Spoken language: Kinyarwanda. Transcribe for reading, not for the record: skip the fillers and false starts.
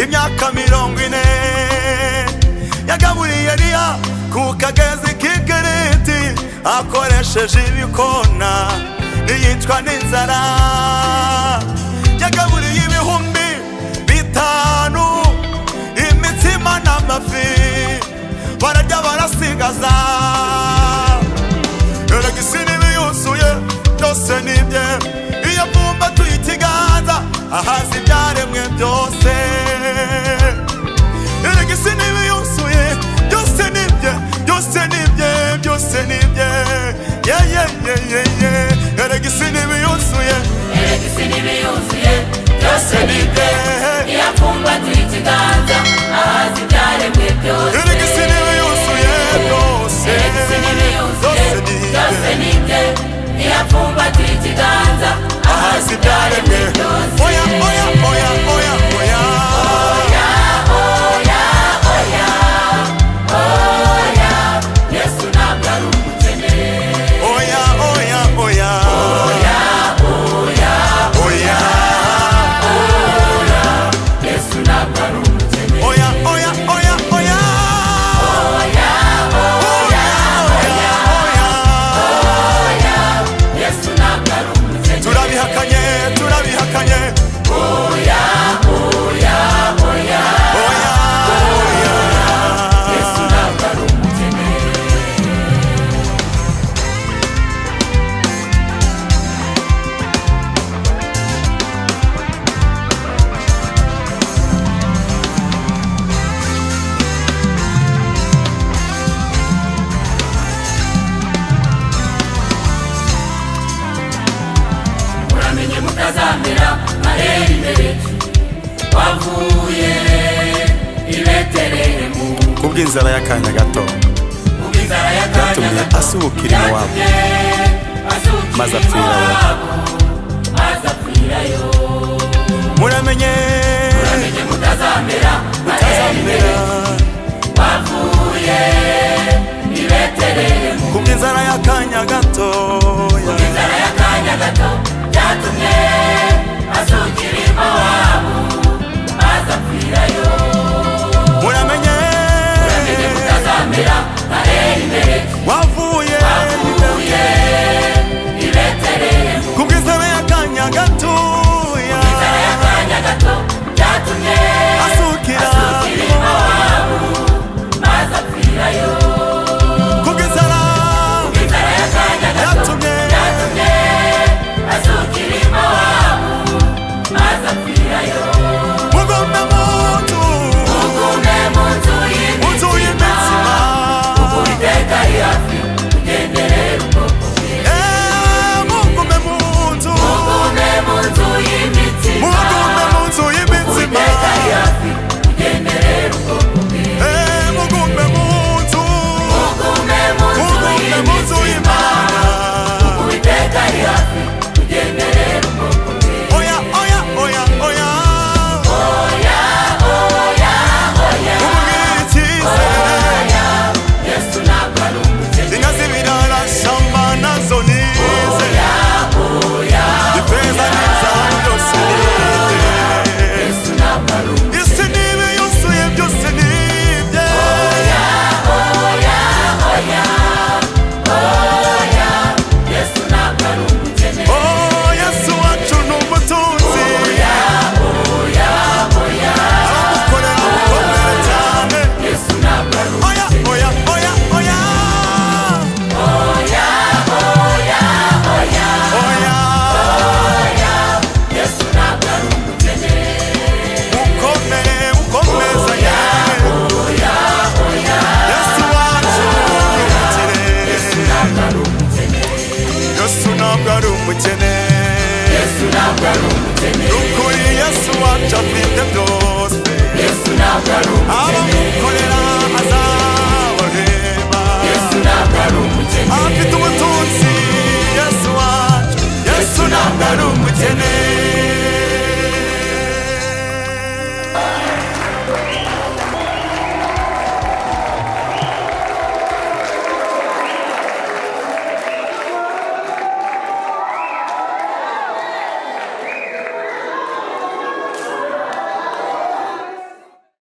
Imyaka 40 yagaburiye Eliya ku kagezi k'Ikeriti akoresheje ibikona, ntiyicwa n'inzara. Yagaburiye 5000 imitsima n'amafi, bararya barasigaza. Erega isi n'ibiyuzuye byose ni ibye. Iyo apfumbatuye ikiganza, ahaza ibyaremwe byose. Erega isi n'ibiyuzuye byose ni ibye, byose ni ibye, byose ni ibye. Ye ye ye ye ye, erega isi n'ibiyuzuye. Erega isi n'ibiyuzuye byose ni ibye. Iyo apfumbatuye ikiganza, ahaza ibyaremwe byose. Erega isi n'ibiyuzuye byose. Erega isi n'ibiyuzuye byose ni byose ibye. Ni ibye. Iyo apfumbatuye ikiganza, ahaza ibyaremwe byose. Oya, oya, oya, oya, oya. Oya, oya, oya, oya, Yesu ntabwo ari umukene. Oya, oya, oya. Oya, oya. Oya. Oya, Yesu ntabwo ari umukene. Oya, oya, oya, oya. Oya, oya. Oya, oya. Oya, Yesu ntabwo ari umukene. Turabihakanye, turabihakanye. Oya, oya, oya. Oya, oya. Yesu ntabwo ari umukene. Muramenye mutazamera nka Elimeleki wavuye i Betelehemu. Kubw'inzara y'akanya gato Kubw'inzara y'akanya byatumye gato asubukira iwabo. byatumye asubukira Maze apfirayo. iwabo, maze apfirayo. Muramenye.